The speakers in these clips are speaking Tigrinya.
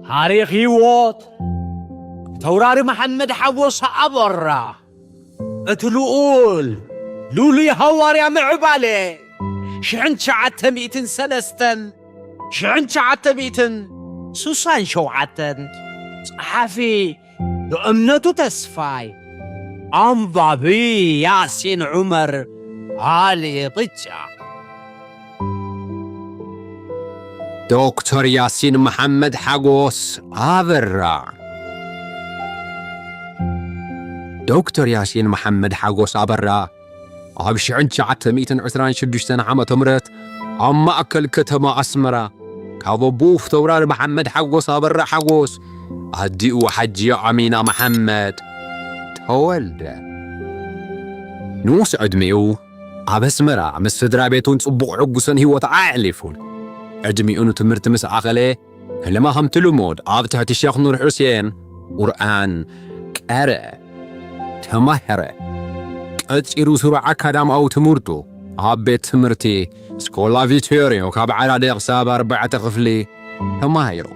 ታሪኽ ህይወት ተውራሪ መሓመድ ሓጎስ ኣበራ፣ እቲ ልኡል ሉሊ ሃዋርያ ምዕባለ፣ ሽሕን ትሽዓተ ሚእትን ሰለስተን፣ ሽሕን ትሽዓተ ሚእትን ስሳን ሸውዓተን፣ ጸሓፊ ብእምነቱ ተስፋይ፣ ኣንባቢ ያሲን ዑመር ኣሊ ቅጫ። ዶክተር ያሲን መሓመድ ሓጎስ ኣበራ። ዶክተር ያሲን መሓመድ ሓጎስ ኣበራ ኣብ ሽሕን ትሽዓተ ሚእትን ዕስራን ሽዱሽተን ዓመተ ምህረት ኣብ ማእከል ከተማ ኣስመራ ካብ ኣቦኡ ፊተውራሪ መሓመድ ሓጎስ ኣበራ ሓጎስ ኣዲኡ ሓጂ ኣሚና መሓመድ ተወልደ። ንኡስ ዕድሚኡ ኣብ ኣስመራ ምስ ስድራ ቤቱን ጽቡቕ ዕጉስን ህይወት ኣዕሊፉን። ዕድሚኡ ንትምህርቲ ምስ ኣኸለ፣ ህልማ ከምቲ ልሙድ ኣብ ትሕቲ ሸኽ ኑር ሑሴን ቁርኣን ቀረ፣ ተማህረ። ቀጺሉ ስሩዕ ኣካዳማዊ ትምህርቱ ኣብ ቤት ትምህርቲ ስኮላ ቪቶርዮ ካብ ዓራደ ክሳብ ኣርባዕተ ክፍሊ ተማሂሩ።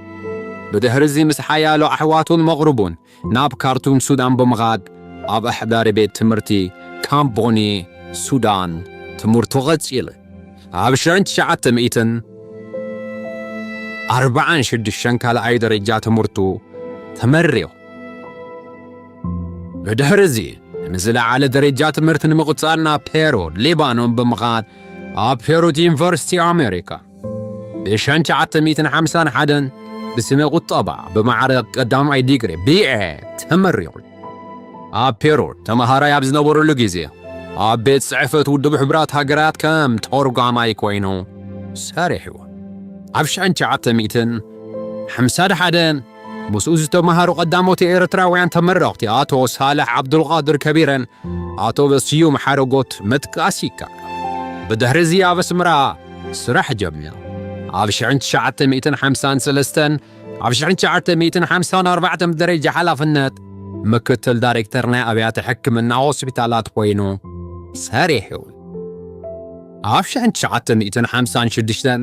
ብድሕሪ እዚ ምስ ሓያሎ ኣሕዋቱን መቕርቡን ናብ ካርቱም ሱዳን ብምኻድ ኣብ ኣሕዳሪ ቤት ትምህርቲ ካምቦኒ ሱዳን ትምህርቱ ቀጺሉ። ኣብ ሽሕን ትሽዓተ ሚእትን ኣርባዓን ሽዱሽተን ካልኣይ ደረጃ ትምህርቱ ተመሪቑ። ብድሕሪ እዚ ንዝለዓለ ደረጃ ትምህርቲ ንምቕጻል ናብ ፔሩት ሊባኖን ብምኻድ ኣብ ፔሩት ዩኒቨርሲቲ ኣሜሪካ ብሽሕን ትሽዓተ ሚእትን ሓምሳን ሓደን ብስነ ቁጠባ ብማዕረግ ቀዳማይ ዲግሪ ቢኤ ተመሪቑ። ኣብ ፔሩት ተመሃራይ ኣብ ዝነበረሉ ግዜ ኣብ ቤት ጽሕፈት ውድብ ሕቡራት ሃገራት ከም ተርጓማይ ኮይኑ ሰሪሑ። ኣብ ሽሕን ትሽዓተ ሚእትን ሓምሳን ሓደን ምስኡ ዝተመሃሩ ቀዳሞት ኤርትራውያን ተመረቕቲ ኣቶ ሳልሕ ዓብዱልቃድር ከቢረን ኣቶ በስዩም ሓረጎት ምጥቃስ ይከኣል። ብድሕሪ እዚ ኣብ ኣስመራ ስራሕ ጀሚሩ። ኣብ ሽሕን ትሽዓተ ሚእትን ሓምሳን ሰለስተን ኣብ ሽሕን ትሽዓተ ሚእትን ሓምሳን ኣርባዕተን ብደረጃ ሓላፍነት ምክትል ዳይሬክተር ናይ ኣብያተ ሕክምና ሆስፒታላት ኮይኑ ሰሪሑ። ኣብ ሽሕን ትሽዓተ ሚእትን ሓምሳን ሽዱሽተን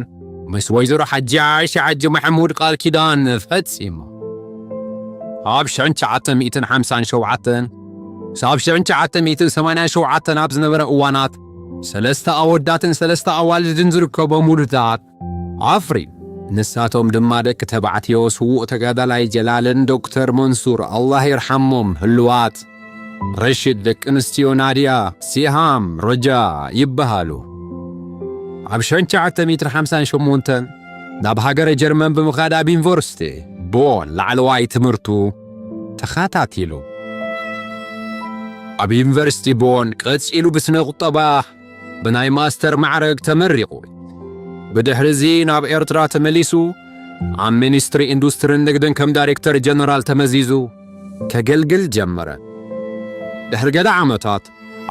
ምስ ወይዘሮ ሓጂ ዓይሻ ሓጂ መሐሙድ ቃል ኪዳን ፈጺሙ። ኣብ ሽሕን ትሽዓተ ሚእትን ሓምሳን ሸውዓተን ክሳብ ሽሕን ትሽዓተ ሚእትን ሰማንያን ሸውዓተን ኣብ ዝነበረ እዋናት ሰለስተ ኣወዳትን ሰለስተ ኣዋልድን ዝርከቦም ውሉዳት ኣፍርዩ። ንሳቶም ድማ ደቂ ተባዕትዮ ስዉእ ተጋዳላይ ጀላልን ዶክተር መንሱር ኣላህ ይርሓሞም ህሉዋት ረሽድ፣ ደቂ ኣንስትዮ ናድያ፣ ሲሃም፣ ሮጃ ይበሃሉ። ኣብ ሽሕን ትሽዓተ ሚእትን ሓምሳን ሸሞንተን ናብ ሃገረ ጀርመን ብምኻድ ኣብ ዩኒቨርሲቲ ቦን ላዕለዋይ ትምህርቱ ተኸታቲሉ። ኣብ ዩኒቨርሲቲ ቦን ቀጺሉ ብስነ ቁጠባ ብናይ ማስተር ማዕረግ ተመሪቑ። ብድሕሪ እዚ ናብ ኤርትራ ተመሊሱ ኣብ ሚኒስትሪ ኢንዱስትርን ንግድን ከም ዳይሬክተር ጀነራል ተመዚዙ ከገልግል ጀመረ። ድሕሪ ገለ ዓመታት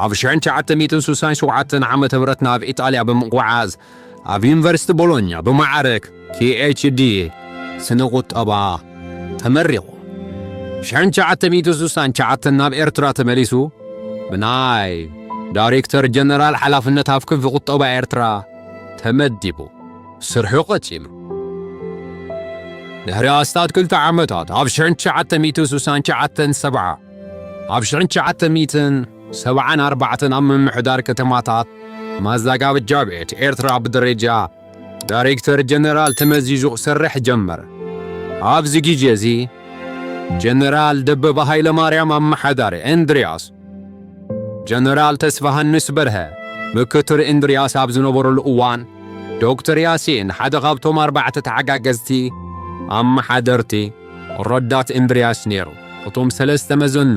ኣብ ሽሕን ትሽዓተ ሚእትን ስሳን ሸውዓተን ዓመተ ምህረት ናብ ኢጣልያ ብምጉዓዝ ኣብ ዩኒቨርሲቲ ቦሎኛ ብማዕረግ ፒኤችዲ ስነ ቁጠባ ተመሪቑ። ሽሕን ትሽዓተ ሚእትን ስሳን ትሽዓተን ናብ ኤርትራ ተመሊሱ ብናይ ዳይሬክተር ጀነራል ሓላፍነት ኣብ ክንፊ ቁጠባ ኤርትራ ተመዲቡ ስርሑ ቀጺሉ። ድሕሪ ኣስታት ክልተ ዓመታት ኣብ ሽሕን ትሽዓተ ሚእትን ስሳን ትሽዓተን ሰብዓ፣ ኣብ ሽሕን ትሽዓተ ሚእትን ሰብዓን ኣርባዕተን ኣብ ምምሕዳር ከተማታት ማዛጋበጃ ቤት ኤርትራ ብደረጃ ዳይሬክተር ጀነራል ተመዚዙ ክሰርሕ ጀመረ። ኣብዚ ግዜ እዚ ጀነራል ደበበ ሃይለማርያም ኣመሓዳሪ እንድርያስ፣ ጀነራል ተስፋሃንስ በርሀ ምክትል እንድርያስ ኣብ ዝነበረሉ እዋን፣ ዶክተር ያሲን ሓደ ካብቶም ኣርባዕተ ተሓጋገዝቲ ኣመሓደርቲ ረዳት እንድርያስ ነይሩ። እቶም ሰለስተ መዘኑ፣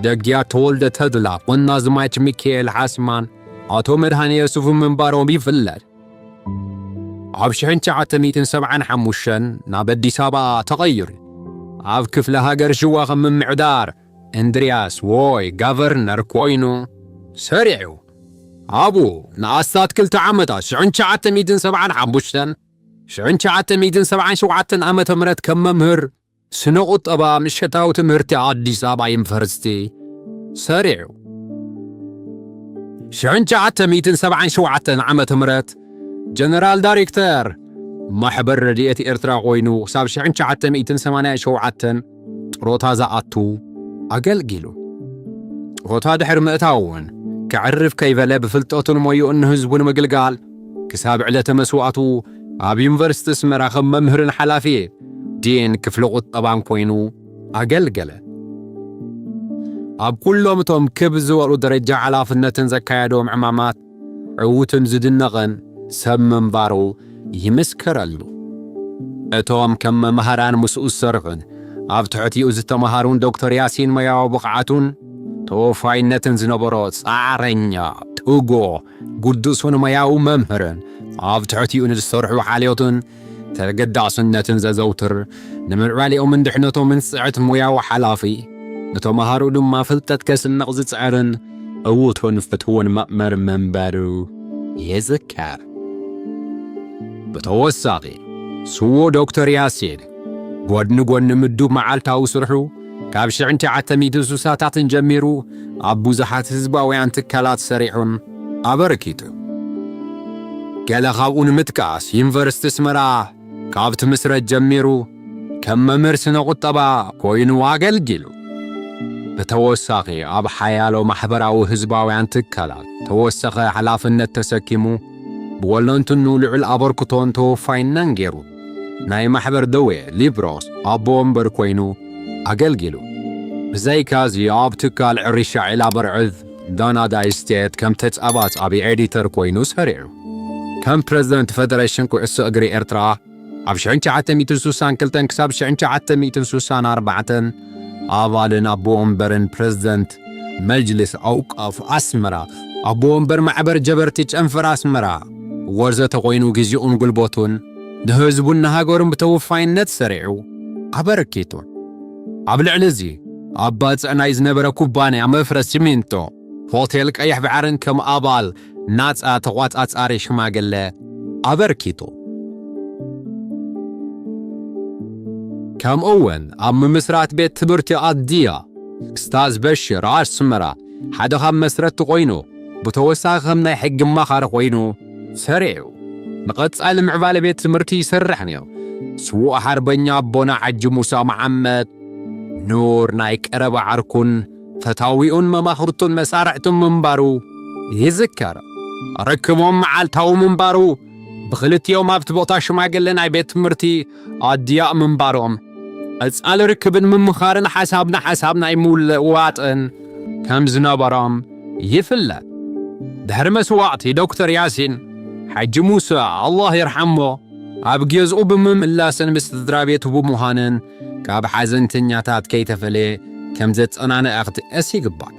ደግያ ተወልደ ተድላ፣ ቆናዝማች ሚካኤል ሓስማን ኣቶ መድሃኔ የሱፍ ምንባሮም ይፍለጥ። ኣብ ሽሕን ትሽዓተ ሚእትን ሰብዓን ሓሙሽተን ናብ ኣዲስ ኣበባ ተቐይሩ። ኣብ ክፍለ ሃገር ሽዋ ከም ምምሕዳር እንድርያስ ወይ ጋቨርነር ኮይኑ ሰሪዑ። ኣብኡ ንኣስታት ክልተ ዓመታት፣ ሽሕን ትሽዓተ ሚእትን ሰብዓን ሓሙሽተን ሽሕን ትሽዓተ ሚእትን ሰብዓን ሸውዓተን ዓመተ ምህረት ከም መምህር ስነ ቁጠባ ምሸታዊ ትምህርቲ ኣዲስ ኣበባ ዩኒቨርሲቲ ሰሪዑ። ሽሕን ትሽዓተ ሚእትን ሰብዓን ሸውዓተን ዓመተ ምህረት ጀነራል ዳይሬክተር ማሕበር ረድኤት ኤርትራ ኮይኑ ክሳብ ሽሕን ትሽዓተ ሚእትን ሰማንያን ሸውዓተን ጥሮታ ዝኣቱ ኣገልጊሉ። ጥሮታ ድሕሪ ምእታው እውን ከዕርፍ ከይበለ ብፍልጠቱን ሞይኡን ንህዝቡ ንምግልጋል ክሳብ ዕለተ መስዋእቱ ኣብ ዩኒቨርሲቲ ኣስመራ ከም መምህርን ሓላፊ ዲን ክፍሊ ቁጠባን ኮይኑ ኣገልገለ። ኣብ ኩሎም እቶም ክብ ዝበሉ ደረጃ ሓላፍነትን ዘካየዶም ዕማማት ዕዉትን ዝድነቕን ሰብ ምንባሩ ይምስከረሉ። እቶም ከም መማህራን ምስኡ ዝሰርሑን ኣብ ትሕቲኡ ዝተማሃሩን ዶክተር ያሲን ሞያዊ ብቕዓቱን ተወፋይነትን ዝነበሮ ጻዕረኛ፣ ጥጎ፣ ግዱሱን ሞያዊ መምህርን ኣብ ትሕቲኡ ንዝሰርሑ ሓልዮትን ተገዳስነትን ዘዘውትር፣ ንምዕባሌኦምን ድሕነቶምን ዝጽዕት ሞያዊ ሓላፊ፣ ንተማሃሮ ድማ ፍልጠት ከስንቕ ዝጽዕርን ዕዉትን ፍትውን መእመር ምንባሩ ይዝከር። ብተወሳኺ፣ ስዎ ዶክተር ያሲን፣ ጎድኒ ጎድኒ ምዱብ መዓልታዊ ስርሑ፣ ካብ ሽሕን ትሽዓተ ሚእትን ስሳታትን ጀሚሩ ኣብ ብዙሓት ህዝባውያን ትካላት ሰሪሑን ኣበርኪቱ። ገለ ካብኡ ንምጥቃስ፣ ዩኒቨርሲቲ ኣስመራ ካብ ትምስረት ጀሚሩ ከም መምህር ስነ ቁጠባ ኮይኑ ኣገልጊሉ። ብተወሳኺ ኣብ ሓያሎ ማሕበራዊ ህዝባውያን ትካላት ተወሰኸ ሓላፍነት ተሰኪሙ ብወለንትኑ ልዑል ኣበርክቶን ተወፋይነን ገይሩ። ናይ ማሕበር ደዌ ሊብሮስ ኣቦ ወንበር ኮይኑ ኣገልጊሉ። ብዘይካዚ ኣብ ትካል ዕርሻ ዒላ በርዕድ ዳናዳ ስቴት ከም ተጻባጻቢ ኤዲተር ኮይኑ ሰሪዑ። ከም ፕረዚደንት ፈደሬሽን ኩዕሶ እግሪ ኤርትራ ኣብ ሽሕን ትሽዓተ ሚእትን ስሳን ክልተን ክሳብ ሽሕን ትሽዓተ ሚእትን ስሳን ኣርባዕተን ኣባልን ኣቦ ወንበርን ፕረዚደንት መጅልስ ኣውቃፍ ኣስመራ፣ ኣቦ ወንበር ማሕበር ጀበርቲ ጨንፈር ኣስመራ ወዘተ ኮይኑ ግዜኡን ጉልበቱን ንህዝቡን ንሃገሩን ብተወፋይነት ሰሪዑ ኣበርኪቱ። ኣብ ልዕሊ እዚ ኣብ ባጽዕ ናይ ዝነበረ ኩባንያ መፍረስ ሲሚንቶ ሆቴል ቀይሕ ባሕርን ከም ኣባል ናጻ ተቋጻጻሪ ሽማግለ ኣበርኪቱ። ከምኡ እውን ኣብ ምምስራት ቤት ትምህርቲ ኣድያ ስታዝ በሽር ኣስመራ ሓደ ካብ መስረትቲ ኮይኑ ብተወሳኺ ከም ናይ ሕጊ ኣማኻሪ ኮይኑ ሰሪዑ። ንቐጻሊ ምዕባለ ቤት ትምህርቲ ይሰርሕ ነይሩ። ስዉእ ሓርበኛ ኣቦና ሓጂ ሙሳ መሓመድ ኑር ናይ ቀረባ ዓርኩን ፈታዊኡን መማኽርቱን መሳርሕቱን ምንባሩ ይዝከር። ርክቦም መዓልታዊ ምንባሩ ብኽልቲኦም ኣብቲ ቦታ ሽማግለ ናይ ቤት ትምህርቲ ኣድያእ ምንባሮም ቀጻሊ ርክብን ምምኻርን ሓሳብ ንሓሳብ ናይ ምውልዋጥን ከም ዝነበሮም ይፍለጥ። ድሕሪ መስዋእቲ ዶክተር ያሲን ሓጂ ሙሳ ኣላህ ይርሓሞ ኣብ ገዝኡ ብምምላስን ምስ ስድራ ቤቱ ብምዃንን ካብ ሓዘንተኛታት ከይተፈለየ ከም ዘጸናንዐ ክትጠቅስ ይግባእ።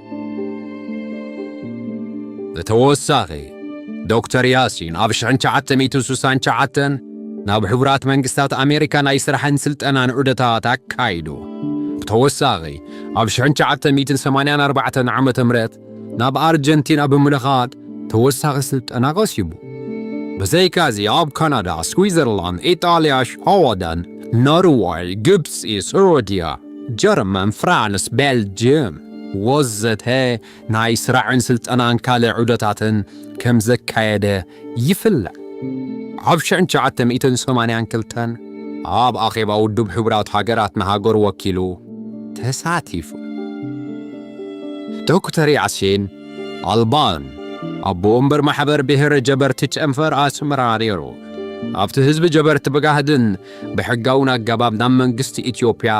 ብተወሳኺ ዶክተር ያሲን ኣብ ሽሕን ትሽዓተ ሚእትን ስሳን ትሽዓተን ናብ ሕቡራት መንግስታት ኣሜሪካ ናይ ስራሕን ስልጠናን ዑደታት ኣካይዱ። ብተወሳኺ ኣብ ሽሕን ትሽዓተ ሚእትን ሰማንያን ኣርባዕተን ዓመተ ምህረት ናብ ኣርጀንቲና ብምልኻድ ተወሳኺ ስልጠና ቀሲሙ። ብዘይካዚ ኣብ ካናዳ፣ ስዊዘርላንድ፣ ኢጣልያ፣ ሽወደን፣ ኖርዋይ፣ ግብጺ፣ ስዑድያ፣ ጀርመን፣ ፍራንስ፣ ቤልጅየም ወዘተ ናይ ስራዕን ስልጠናን ካልእ ዑደታትን ከም ዘካየደ ይፍለጥ። ኣብ ሽሕን ትሽዓተ ሚእትን ሰማንያን ክልተን ኣብ ኣኼባ ውድብ ሕቡራት ሃገራት ንሃገሩ ወኪሉ ተሳቲፉ። ዶክተር ያሲን ኣልባን ኣቦ ወንበር ማሕበር ብሄር ጀበርቲ ጨንፈር ኣስመራ ነይሩ። ኣብቲ ህዝቢ ጀበርቲ ብጋህድን ብሕጋውን ኣገባብ ናብ መንግስቲ ኢትዮጵያ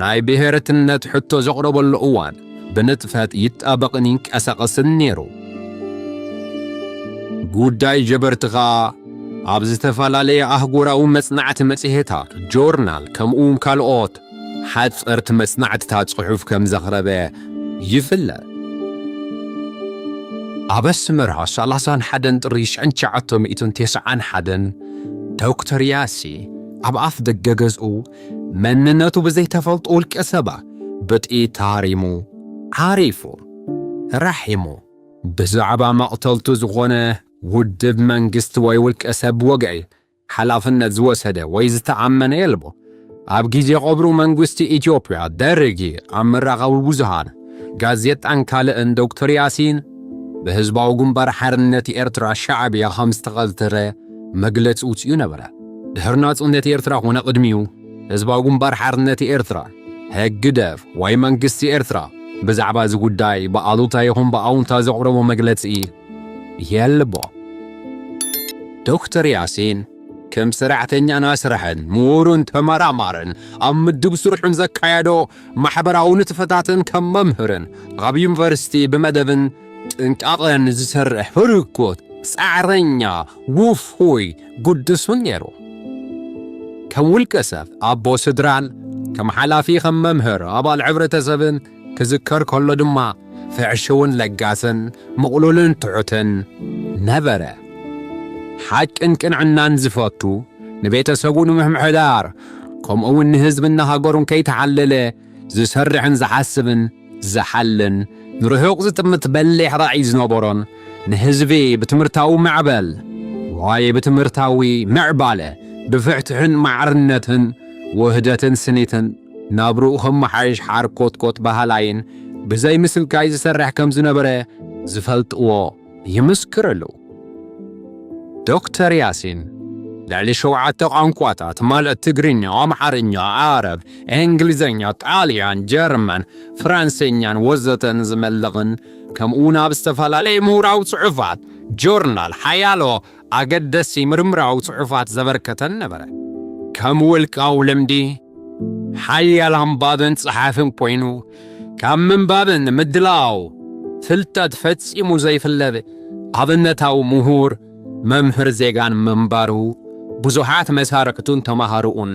ናይ ብሄርትነት ሕቶ ዘቕረበሉ እዋን ብንጥፈት ይጣበቕን ይንቀሳቐስን ነይሩ። ጉዳይ ጀበርቲ ኸኣ ኣብ ዝተፈላለየ ኣህጉራዊ መጽናዕቲ መጽሔታት፣ ጆርናል፣ ከምኡውን ካልኦት ሓጸርቲ መጽናዕትታት ጽሑፍ ከም ዘቕረበ ይፍለጥ። ኣብ ኣስመራ ሰላሳን ሓደን ጥሪ ሽሕን ትሽዓተ ሚእትን ተስዓን ሓደን ዶክተር ያሲ ኣብ ኣፍ ደገ ገዝኡ መንነቱ ብዘይተፈልጡ ውልቀ ሰባት ብጥይት ተሃሪሙ ዓሪፉ። ራሒሙ። ብዛዕባ መቕተልቱ ዝኾነ ውድብ፣ መንግስቲ ወይ ውልቀ ሰብ ወግዒ ሓላፍነት ዝወሰደ ወይ ዝተኣመነ የልቦ። ኣብ ግዜ ቀብሩ መንግስቲ ኢትዮጵያ ደርጊ ኣብ መራኸቢ ብዙሃን፣ ጋዜጣን ካልእን ዶክተር ያሲን ብህዝባዊ ግንባር ሓርነት ኤርትራ ሻዕብያ ከም ዝተቐትለ መግለጺ ውጽኡ ነበረ። ድሕሪ ናጽነት ኤርትራ ኾነ ቅድሚኡ፣ ህዝባዊ ግንባር ሓርነት ኤርትራ፣ ህግደፍ ወይ መንግስቲ ኤርትራ ብዛዕባ እዚ ጉዳይ ብኣሉታ ይኹን ብኣውንታ ዘቕረቦ መግለጺ የልቦ። ዶክተር ያሲን ከም ሰራሕተኛን ኣስራሕን፣ ምሁርን ተመራማርን ኣብ ምድብ ስርሑን ዘካየዶ ማሕበራዊ ንጥፈታትን ከም መምህርን ኣብ ዩኒቨርሲቲ ብመደብን ጥንቃቐን ዝሰርሕ ህርኩት፣ ጻዕረኛ፣ ውፉይ፣ ግዱስን ነይሩ። ከም ውልቀ ሰብ፣ ኣቦ ስድራን ከም ሓላፊ፣ ከም መምህር፣ ኣባል ሕብረተሰብን ክዝከር ከሎ ድማ ፍዕሽውን ለጋስን ምቕሉልን ትሑትን ነበረ። ሓቅን ቅንዕናን ዝፈቱ፣ ንቤተሰቡ ንምምሕዳር ከምኡውን ንህዝብና ሃገሩን ከይተሓለለ ዝሰርሕን ዝሓስብን ዝሓልን ንርሑቕ ዝጥምት በሊሕ ራእይ ዝነበሮን ንህዝቢ ብትምህርታዊ ማዕበል ወይ ብትምህርታዊ ምዕባለ ብፍትሕን ማዕርነትን ውህደትን ስኒትን ናብርኡ ከመሓይሽ ሓርኮትኮት በሃላይን ብዘይ ምስልካይ ዝሰርሕ ከም ዝነበረ ዝፈልጥዎ ይምስክርሉ። ዶክተር ያሲን ልዕሊ ሸውዓተ ቋንቋታት ማለት ትግርኛ፣ ኣምሓርኛ፣ ዓረብ፣ እንግሊዝኛ፣ ጣልያን፣ ጀርመን፣ ፍራንሰኛን ወዘተን ዝመልቕን ከምኡውን ኣብ ዝተፈላለዩ ምሁራዊ ጽሑፋት፣ ጆርናል፣ ሓያሎ ኣገደሲ ምርምራዊ ጽሑፋት ዘበርከተን ነበረ። ከም ውልቃዊ ልምዲ ሓያል ኣንባብን ጸሓፍን ኮይኑ፣ ካብ ምንባብን ምድላው ፍልጠት ፈጺሙ ዘይፍለብ ኣብነታዊ ምሁር፣ መምህር ዜጋን ምንባሩ፣ ብዙሓት መሳርሕቱን ተማሃሮኡን፣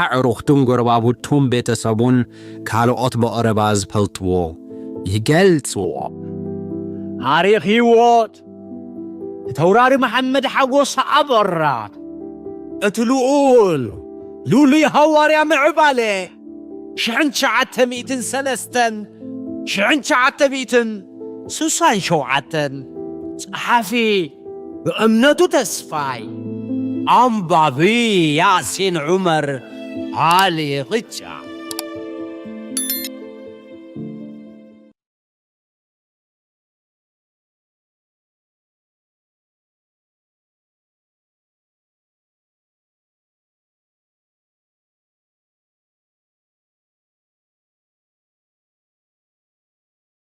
ኣዕሩኽቱን ጎረባብቱን ቤተሰቡን ካልኦት ብቐረባ ዝፈልጥዎ ይገልጽዎ። ታሪኽ ህይወት ተውራሪ መሓመድ ሓጎስ ኣበራ፣ እቲ ልኡል ልኡሉይ ሃዋርያ ምዕባለ ሽሕን ትሽዓተ ሚእትን ሰለስተን ሽሕን ትሽዓተ ሚእትን ስሳን ሸውዓተን፣ ጸሓፊ ብእምነቱ ተስፋይ፣ ኣንባቢ ያሲን ዑመር ዓሊ ቕጫ።